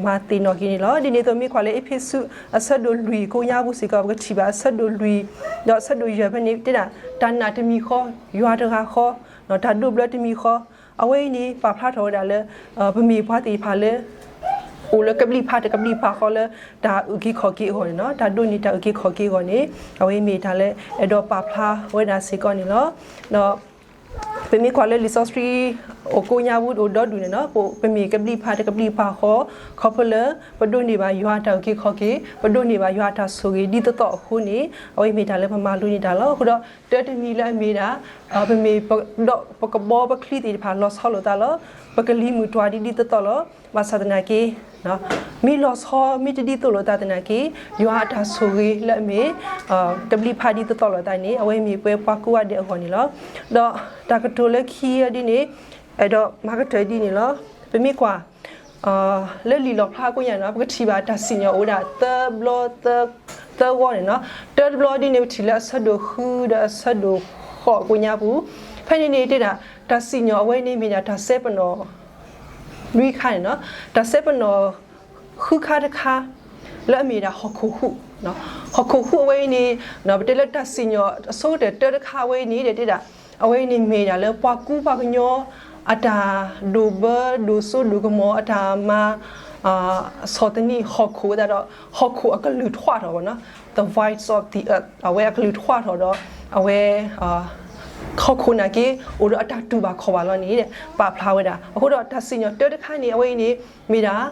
မၤသ့ၣ်နီၣ်က့ၤန့ၣ်လီၤ. ဒ်န့ၣ်အသိးမ့ၢ်ကွၢ်လၢ အ့းဖ့းစူး အဆၢဒိၣ်လွံၢ်ကိညါပူၤစ့ၢ်ကီး ပကထံၣ်ဘၣ်အဆၢဒိၣ်လွံၢ် ဒီးအဆၢဒိၣ်ယဲၢ်ဖဲန့ၣ် တဲဒၣ် တၢ်နာ်တမံၤဃီ ယွၤတဂၤဃီ တၢ်ဒိးဘျၢတမံၤဃီ အဝဲအံၤန့ၣ် ပာ်ဖျါထီၣ်ဝဲဒၣ်လၢ ပမ့ၢ်ပှၤသ့ၣ်တဖၣ်လၢ အိၣ်လၢကဘျံးဖးတကဘျံးဖးဃီလၢ တၢ်အုၣ်က့ၤခီၣ်က့ၤအဂီၢ်န့ၣ်လီၤ. တၢ်ဒိးန့ၢ်တၢ်အုၣ်က့ၤခီၣ်က့ၤအဂီၢ်န့ၣ် အဝဲအံၤမ့ၢ်တၢ်လၢအဲၣ်ဒိးပာ်ဖျါဝဲဒၣ်စ့ၢ်ကီးန့ၣ်လီၤ. ဒီး ပမ့ၢ်ကွၢ်လၢလံာ်စီဆှံ အိၣ်ကိညါပူၤအိၣ်ဒီဒူၣ်န့ၣ်လီၤ. ပမ့ၢ်ကဘျံးဖးတကဘျံးဖးဃီ ခီဖျိလၢ ပဒိးန့ၢ်ဘၣ်ယွၤအတၢ်အုၣ်က့ၤခီၣ်က့ၤ ပဒိးန့ၢ်ဘၣ်ယွၤအတၢ်ဆိၣ်ဂ့ၤဒ်သိးသိးအဃိန့ၣ် အဝဲအံၤမ့ၢ်တၢ်လၢပမၤလိန့ၢ်တၢ်လီၤ. အဃိဒီး တၢတမံၤလၢအမ့ၢ်ဒၣ် ပမ့ၢ် ဒီးပကဘီပချံသ့ၣ်တဖၣ်လီၤဆီလိာ်သးလီၤ. ပကလံၤမုၢ်တွၤဒ်ဒ်သိးသိးလီၤ. ဘၣ်ဆၣ်သနာ်က့ မ့ၢ်လီၤဆီမ့ၢ်တဒ်သိးလိာ်သးသနာ်က့ ယွၤအတၢ်ဆိၣ်ဂ့ၤလၢအမ့ၢ် ကဘျံးဖးဒ်သိးသိးလိာ်သးန့ၣ် အဝဲမ့ၢ်ပှၤကွၢ်ဒဲးအဂီၢ်န့ၣ်လီၤ. ဒီးတၢ်ကတိၤလၢခံအီၤဒ်န့ၣ် အဲၣ်ဒိးမၤကတၢၢ်ဒ်န့ၣ်လီၤ. ပမ့ၢ်ကွၢ် လၢလံာ်လီၣ်ဖျါကိညါန့ၣ်လီၤ ပကထံၣ်ဘၣ်တၢ်စံၣ်ညီၣ်အိၣ်ဝဲဒၣ်သၢဘျီသၢ သၢဝီန့ၣ်လီၤ. တၢတဘျီဒ်န့ၣ် ပထံၣ်လၢအဆၢဒိၣ်ဃုဒီးအဆၢဒိၣ်ဃိးကိညါပူၤ ဖဲန့ၣ်န့ၣ်တဲဒၣ် တၢ်စံၣ်ညီၣ်အဝဲန့ၣ်မ့ၢ်ဒၣ်တၢ်စဲပနီၣ် နွံခါန့ၣ်လီၤ. တၢ်စဲပနီၣ် ဃုခါတခါ လၢအမ့ၢ်ဒၣ်ဟီၣ်ခိၣ်ဟူး, ဟီၣ်ခိၣ်ဟူးအဝဲအံၤန့ၣ် ပတဲလၢတၢ်စံၣ်ညီၣ်အဆိကတၢၢ်တၢတခါအဝဲအံၤန့ၣ်ဒီးတဲဒၣ် အဝဲအံၤန့ၣ်မ့ၢ်ဒၣ်လၢပှၤကူပှၤကညီ အတၢ်ဒိၣ်ဘၢဒိၣ်စိဒိၣ်ကမီၤ အတၢ်မၤ ဆီၣ်သနံးဟီၣ်ခိၣ်ဝဲဒၣ်ဒီး ဟီၣ်ခိၣ်အကလုၢ်ထွးထီၣ်ဝဲနီၤ, the voids of the earth အဝဲအကလုၢ်ထွးထီၣ်ဒီး အဝဲ ဟီၣ်ခိၣ်နာ်က့ အိၣ်ဒီးအတၢ်တူၢ်ဘၣ်ခီၣ်ဘၣ်လီၤန့ၣ် ပာ်ဖျါဝဲဒၣ်. အဃိဒီးတၢ်စံၣ်ညီၣ်တၢတခါန့ၣ် အဝဲအံၤန့ၣ် မ့ၢ်ဒၣ်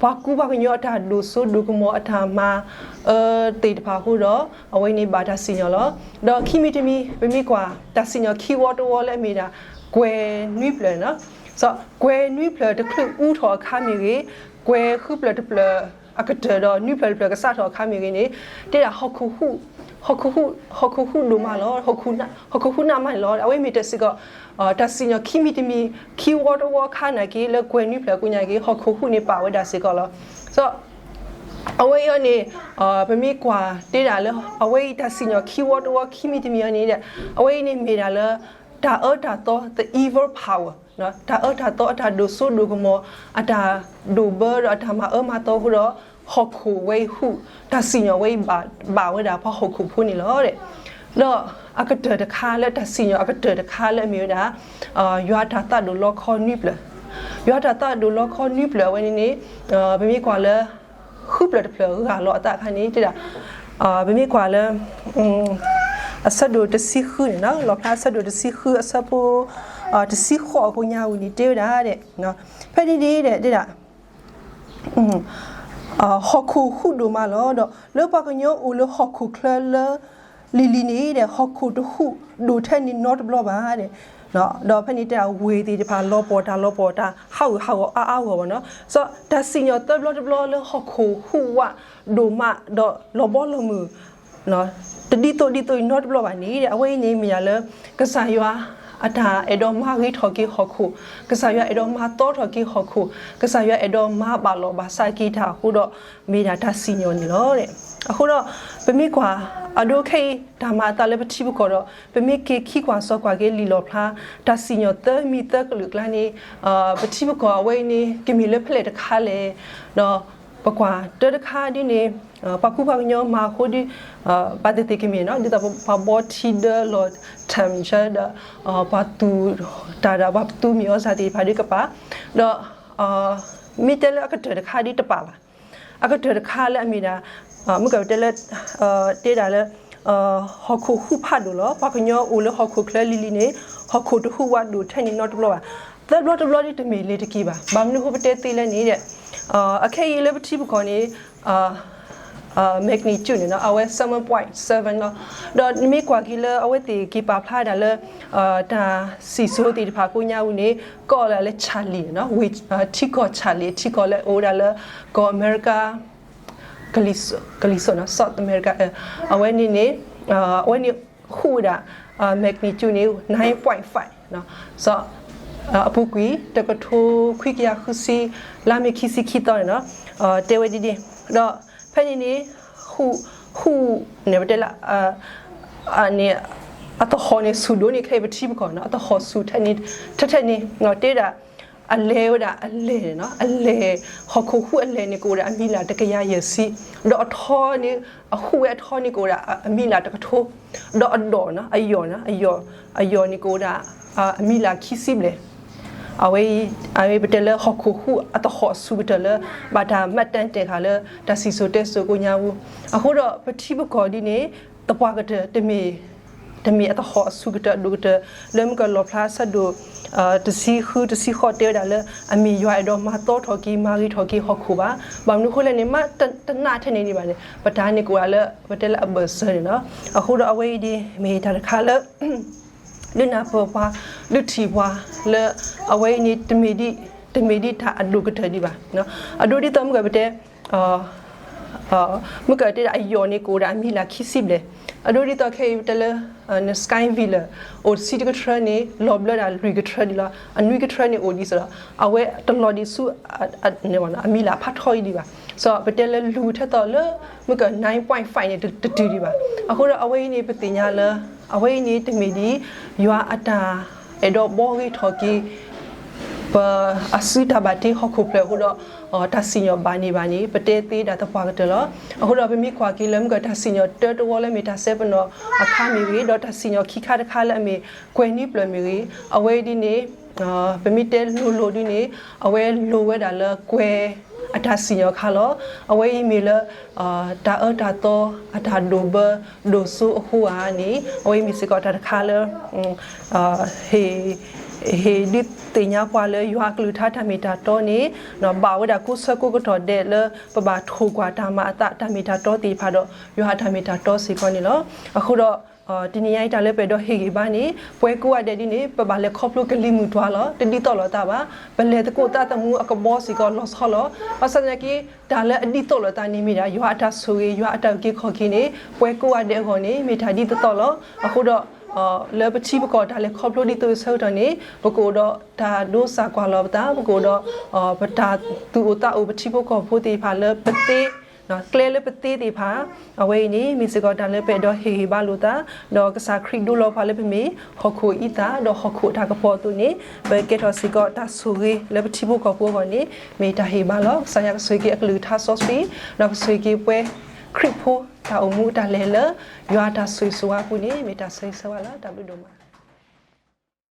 ပှၤကူပှၤကညီအတၢ်ဒိၣ်စိဒိၣ်ကမီၤအတၢ်မၤအၢသ့ၣ်တဖၣ်အဃိဒီး အဝဲအံၤန့ၣ်ဘၣ်တၢ်စံၣ်ညီၣ်လီၤ. ဒီးခံမံၤတမံၤ ပမ့ၢ်ကွၢ် တၢ်စံၣ်ညီၣ်ခံဝီတဝီလၢအမ့ၢ်ဒၣ် ကွဲၤနွံဖျၢၣ်န့ၣ်လီၤ. ကွဲၤနွံဖျၢၣ်တချုးအူထီၣ်အခါမ့ၢ်ဂ့ၤ, ကွဲၤဃုဖျၢၣ်တဖျၢၣ်အကတၢၢ်ဒီး နွံဖျၢၣ်တဖျၢၣ်ကစးထီၣ်အခါမ့ၢ်ဂ့ၤန့ၣ် တဲဒၣ် ဟီၣ်ခိၣ်ဟူးဒိၣ်မးလီၤ, ဟီၣ်ခိၣ်ဟူးနးမးန့ၣ်လီၤ. အဝဲမ့ၢ်တၢ်စ့ၢ်ကီး တၢ်စံၣ်ညီၣ်ခံမံၤတမံၤ ခံဝီတဝီအခါနာ်က့ လၢကွဲၤနွံဖျၢၣ်ကိညါက့ ဟီၣ်ခိၣ်ဟူးန့ၣ်ပာ်ဝဲဒၣ်စ့ၢ်ကီးလီၤ. အဝဲအံၤအီၤန့ၣ် ပမ့ၢ်ကွၢ်တဲဒၣ်လၢ အဝဲအံၤတၢ်စံၣ်ညီၣ်ခံဝီတဝီခံမံၤတမံၤအီၤန့ၣ် အဝဲအံၤန့ၣ်မ့ၢ်ဒၣ်လၢ တၢ်အၢတၢ်သီ the evil power တၢ်အၢတၢ်သီအတၢ်ဒိၣ်စိဒိၣ်ကမီၤ အတၢ်ဒိၣ်ဘၢဒီးအတၢ်မၤအၢမၤသီအဃိဒီး ဟီၣ်ခိၣ်ဝဲအံၤဟူး တၢ်စံၣ်ညီၣ်ဝဲအံၤဘၣ်ဝဲဒၣ်ပှၤဟီၣ်ခိၣ်ဖိန့ၣ်လီၤ. ဒီးအကတၢၢ်တခါလၢတၢ်စံၣ်ညီၣ်အကတၢၢ်တခါလၢအမ့ၢ်ဝဲဒၣ် ယွၤတၢ်သးဒိၣ်လီခီနွံဖျၢၣ်, ယွၤတၢ်သးဒိၣ်လီခီနွံဖျၢၣ်အဝဲန့ၣ်န့ၣ် ပမ့ၢ်ကွၢ်လၢ ဃုဖျၢၣ်တဖျၢၣ်ဂၢ်လီၤအသးအခါန့ၣ် တဲဒၣ် ပမ့ၢ်ကွၢ်လၢ အဆၢဒိၣ်တဆံဃုန့ၣ် လီၣ်ဖျါအဆၢဒိၣ်တဆံဃုအဆၢဖိ တဆံဃိးအဃိညါဝံၤန့ၣ် တဲဝဲဒၣ် ဖဲန့ၣ်န့ၣ် တဲဒၣ် ဟီၣ်ခိၣ်ဟူးဒိၣ်မးလီၤ. ဒီးလၢပှၤကညီအိၣ်လၢဟီၣ်ခိၣ်ချၢလၢ လံၤလံၤန့ၣ်ဒီး ဟီၣ်ခိၣ်တဟူးဒိၣ်ထဲန့ၣ်နီတဘျီဘၣ်. ဒီးဖဲန့ၣ်တဲဒၣ်ဝ့ၢ်သ့ၣ်တဖၣ်လီၤပှီၢ်တၢ်လီၤပှီၢ်တၢ် ဟးဂူာ်ဟးဂီၤအါအါဂီၢ်ဂီၢ်နီၤ. စီၤ တၢ်စံၣ်ညီၣ်သၢဘျီတဘျီလၢဟီၣ်ခိၣ်ဟူးဝးဒိၣ်မးဒီးလီၤဘီလီၤမုၢ် တဒ်သိးဒ်သိးအံၤနီတဘျီဘၣ်န့ၣ် အဝဲအံၤန့ၣ်မ့ၢ်ဒၣ်လၢ ကစၢ်ယွၤ အတၢ်အဲၣ်ဒိးမၤဂ့ၤထီၣ်က့ၤဟီၣ်ခိၣ်, ကစၢ်ယွၤအဲၣ်ဒိးမၤသီထီၣ်က့ၤဟီၣ်ခိၣ်, ကစၢ်ယွၤအဲၣ်ဒိးမၤဘၣ်လိာ်ဘၣ်စးက့ၤတၢ်အဃိဒီး မ့ၢ်ဒၣ်တၢ်စံၣ်ညီၣ်န့ၣ်လီၤ. အဃိဒီး ပမ့ၢ်ကွၢ် အဒိခဲအံၤ တၢ်မၤအသးလၢပထံပကီၢ်ဒီး ပမ့ၢ်က့ၤခံကွၢ်စိကွၢ်က့ၤလံာ်လီၣ်ဖျါ တၢ်စံၣ်ညီၣ်သၢမံၤသၢကလုာ်အကျါန့ၣ် ပထံပကီၢ်အဝဲအံၤန့ၣ် ကမ့ၢ်လၢဖဲလဲၣ်တခါလဲၣ်, ဒီးပကွၢ်တၢ်တခါဒ်န့ၣ် ပှၤကူပှၤကညီမၤအဃိဒီး ဘၣ်သ့ၣ်သ့ၣ်ကမ့ၢ်နီၤ ဒ်သိးပှၤဘီထံဒၢလီၤ temperature ဒီး ပှၤသူၣ်တၢ်ဒီး ပှၤသူမ့ၢ်အီစၢ်သ့ၣ်တဖၣ်ဒီးကပၤ, ဒီး မ့ၢ်တဲလၢအကတၢၢ်တခါဒ်တပာ်ဘၣ်. အကတၢၢ်တခါလၢအမ့ၢ်ဒၣ် မ့ၢ်ကတဲလၢ တဲဒၣ်လၢ ဟီၣ်ခိၣ်ဟူးဖးဒိၣ်လီၤ. ပှၤကညီအိၣ်လၢဟီၣ်ခိၣ်ချၢလံၤလံၤန့ၣ် ဟီၣ်ခိၣ်တဟူးဝးဒိၣ်ထဲန့ၣ်နီတဘျီဘၣ်. သၢဘျီတဘျီဒ်တမ့ၢ်လၢၤတက့ၢ်ဘၣ်. ဘၣ်မနုၤအဃိပတဲသ့လဲၣ်န့ၣ် အခဲအံၤလၢပထံပကီၢ်န့ၣ် magnitude န့ၣ်နီၤ အဝဲ seven point seven လီၤ. ဒီးနမ့ၢ်ကွၢ်က့ၤလၢအဝဲသ့ၣ်က့ၤပာ်ဖျါဒၣ်လၢ တၢ်စံၣ်စိၤသ့ၣ်တဖၣ်ကိးညါဝူန့ၣ် ကိးလၢ Charley န့ၣ်နီၤ ထံကီၢ် Charley ထံကီၢ်လၢအိၣ်ဝဲဒၣ်လၢ ကီၢ်အမဲရကၤ ကလံၤစိးနီၤ South America အဝဲန့ၣ်န့ၣ် အဝဲန့ၣ်ဟူးဝဲဒၣ် magnitude န့ၣ် nine point five အပူၤကွံာ် တကထိခွံကယၤဃုဆံ လါမ့ၤခံဆံခံသီန့ၣ်နီၤ တဲဝဲဒ်န့ၣ် ဒီးဖဲန့ၣ်န့ၣ် ဟူး ဟူးန့ၣ် ပတဲလၢ န့ၣ် အသဟီၣ်န့ၣ်ဆူၣ်ဒိၣ်န့ၢ်ခဲအံၤ ပထံပကီၢ်နီၤ အသဟီၣ်ဆူၣ်ထဲန့ၣ် ထဲထဲန့ၣ် တဲဒၣ် အလဲၤဝဲဒၣ်အလဲၢ်န့ၣ်နီၤ အလဲၢ် ဟီၣ်ခိၣ်ဟူးအလဲၢ်န့ၣ် ကအိၣ်ဒၣ်အမံၤလၢ်တကယၤယဲၢ်ဆံ ဒီးအထီန့ၣ် အဟူးဝဲအထီန့ၣ် ကအိၣ်ဒၣ်အမံၤလၢ်တကထိ ဒီးအဒိၣ်နီၤ အယီၢ်နီၤ အယီၢ် အယီၢ်န့ၣ် ကအိၣ်ဒၣ် အမံၤလၢ်ခံဆံဘျဲၣ် အဝဲ အဝဲပတဲလၢဟီၣ်ခိၣ်ဟူးအသဟီၣ်အဆူၣ်ကတၢၢ်လၢ ဘၣ်တၢ်မၤတၢ်တဲာ်ဃာ်လၢ တၢ်စံၣ်စိၤတဲစိၤကိးညါဝူ အဃိဒီးပထံပကီၢ်ဒ်န့ၣ် သပှၢ်ကတၢၢ် တမ့ၢ် တမ့ၢ်အသဟီၣ်အဆူၣ်ကတၢၢ်အဒိၣ်ကတၢၢ် လၢမုၢ်ကလီၣ်ဖျါဆၢဒိၣ် တဆံဃု တဆံဃိး တဲဝဲဒၣ်လၢ အမ့ၢ်ယွၤအဲၣ်ဒိးမၤသီထီၣ်က့ၤ မၤဂ့ၤထီၣ်က့ၤဟီၣ်ခိၣ်ဘၣ်. ဘၣ်မနုၤအဃိလဲၣ်န့ၣ် မ့ၢ်တနာ်ထဲန့ၣ်န့ၣ်ဘၣ်န့ၣ် ပတၢ်န့ၣ်ကအိၣ်ဒၣ်လၢ ပတဲလၢအဘၢၣ်စၢၤန့ၣ်လီၤ. အဃိဒီးအဝဲအံၤဒ် မ့ၢ်တၢ်တခါလၢ ဒုးနၢ်ပၢၢ်ပှၤ ဒုးထံၣ်ပှၤလၢ အဝဲအံၤန့ၣ် တမ့ၢ်ဒ် တမ့ၢ်ဒ်တၢ်အဒိၣ်ကတၢၢ်ဒံးဘၣ်. အဒိဒ်သိးမုၢ်ကပတဲ မုၢ်ကတဲဒၣ်အယီၢ်န့ၣ် ကအိၣ်ဒၣ်အမံၤလၢ်ခံဆံဘျဲၣ်. အဒိဒ်သိးခဲအံၤပတဲလၢ န sky villa အိၣ်တဆံတကထြၢန့ၣ် လီၤဘျၢဒၣ်လွံၢ်ကထြၢဒံးလီၤ. အနွံကထြၢန့ၣ်အိၣ်ဒံးစ့ၢ်ဒီး အဝဲတလီၤဒံးဆူ အမံၤလၢ်ဖးထီအံၤဒံးဘၣ်. စီၤပတဲလၢလူၤထဲသိးလၢ မုၢ်က nine point five န့ၣ် တတုၤဒံးဘၣ်. အဃိဒီးအဝဲအံၤန့ၣ် ပသ့ၣ်ညါလၢ အဝဲအံၤန့ၣ် တမ့ၢ်ဒ် ယွၤအတၢ်အဲၣ်ဒိးဘှီဂ့ၤထီၣ်က့ၤ ပအစုတၢ်ဘၣ်တ့ဟီၣ်ခိၣ်ဖျၢၣ်အဃိဒီး တၢ်စံၣ်ညီၣ်ဘၣ်န့ၢ်ဘၣ်န့ၣ် ပတဲသ့ဒၣ်သပှၢ်ကတၢၢ်လီၤ. အဃိဒီးပမ့ၢ်ကွၢ်က့ၤလၢမုၢ်ကတၢၢ်စံၣ်ညီၣ်တၢတဝီလၢမ့ၢ်တၢ်စဲပနီၣ်အခါမ့ၢ်ဂ့ၤ, ဒီးတၢ်စံၣ်ညီၣ်ခံခါတခါလၢအမ့ၢ်ကွဲၤနွံဖျၢၣ်မ့ၢ်ဂ့ၤ, အဝဲဒ်န့ၣ် ပမ့ၢ်တဲလိၤလိၤဒ်န့ၣ် အဝဲလိၤဝဲဒၣ်လၢကွဲၤအတၢ်စံၣ်ညီၣ်ခါလီၤ. အဝဲအံၤမ့ၢ်လၢ တၢ်အၢတၢ်သီအတၢ်ဒိၣ်ဘၢဒိၣ်စိအဃိဧါန့ၣ် အဝဲအံၤမ့ၢ်စ့ၢ်ကီးတၢ်တခါလၢ ဟ့ၣ်ဒုးသ့ၣ်ညါပှၤလၢယွၤအကလုၢ်ကထါတၢ်မ့ၢ်တၢ်တီန့ၣ် ဘၣ်ဝဲဒၣ်ကိးဆၢကိးကတီၢ်ဒဲးလၢ ပဘၣ်ထိၣ်ကွၢ်တၢ်မၤအသးတၢ်မ့ၢ်တၢ်တီသ့ၣ်တဖၣ်ဒီး ယွၤအတၢ်မ့ၢ်တၢ်တီစ့ၢ်ကီးန့ၣ်လီၤ. အဃိဒီး တနံၤညါအံၤတၢ်လၢပအဲၣ်ဒိးဟ့ၣ်ဂံၢ်ဘါန့ၣ် ပှၤကိးဂၤဒဲးဒ်န့ၣ် ပဘၣ်လဲၤခီဖျိကလံၤမုၢ်တွၤလီၤ. တဒ်သိးလိာ်သးဘၣ်. ပလဲၤသကိးသးသမူအကဘီစ့ၢ်ကီးလီၤဆီလီၤ. ဘၣ်ဆၣ်သနာ်က့ တၢ်လၢအဒ်သိးလိာ်သးန့ၣ်မ့ၢ်ဒၣ် ယွၤအတၢ်ဆိၣ်ဂ့ၤ ယွၤအတၢ်အုၣ်က့ၤခီၣ်က့ၤန့ၣ် ပှၤကိးဂၤဒဲးအဂီၢ်န့ၣ် မ့ၢ်တၢ်ဒ်သိးသိးလီၤ. အဃိဒီး လၢပထံပကီၢ်တၢ်လဲၤခီဖျိဒ်သိးအဆၢကတီၢ်န့ၣ် ပကအိၣ်ဒီးတၢ်ဒိစၢ်ကွၢ်လီၤပသး ပကအိၣ်ဒီး ပတၢ်သူၣ်အိၣ်သးအိၣ်ပထံဖိကီၢ်ဖိသ့ၣ်တဖၣ်လၢပသ့ ကျဲလၢပသ့သ့ၣ်တဖၣ် အဝဲအံၤန့ၣ် မ့ၢ်စ့ၢ်ကီးတၢ်လၢပအဲၣ်ဒိးဟ့ၣ်ဂံၢ်ဘါလိာ်သး ဒီးကစၢ်ခရံာ်ဒိလီၤပှၤလၢပမ့ၢ် ဟီၣ်ခိၣ်အံသၣ် ဒီးဟီၣ်ခိၣ်အတၢ်ကပီၤအသိးန့ၣ် ပကဲထီၣ်စ့ၢ်ကီးတၢ်ဆိၣ်ဂ့ၤလၢပထံဖိကီၢ်ဖိအဂီၢ်န့ၣ် မ့ၢ်တၢ်ဟ့ၣ်ဂံၢ်ဘါလီၤ. ကစၢ်ယွၤကဆိၣ်ဂ့ၤက့ၤအကလုၢ်ကထါစီဆှံ ဒီးကဆိၣ်ဂ့ၤက့ၤပှၤခရံာ်ဖိတၢ်အိၣ်မူတၢ်လဲၤလၢ ယွၤအတၢ်ဆိၣ်ဂ့ၤဆိၣ်ဝါအပူၤန့ၣ် မ့ၢ်တၢ်ဆိၣ်ဂ့ၤဆိၣ်ဝါလီၤ. တၢ်ဘျုးဒိၣ်မး.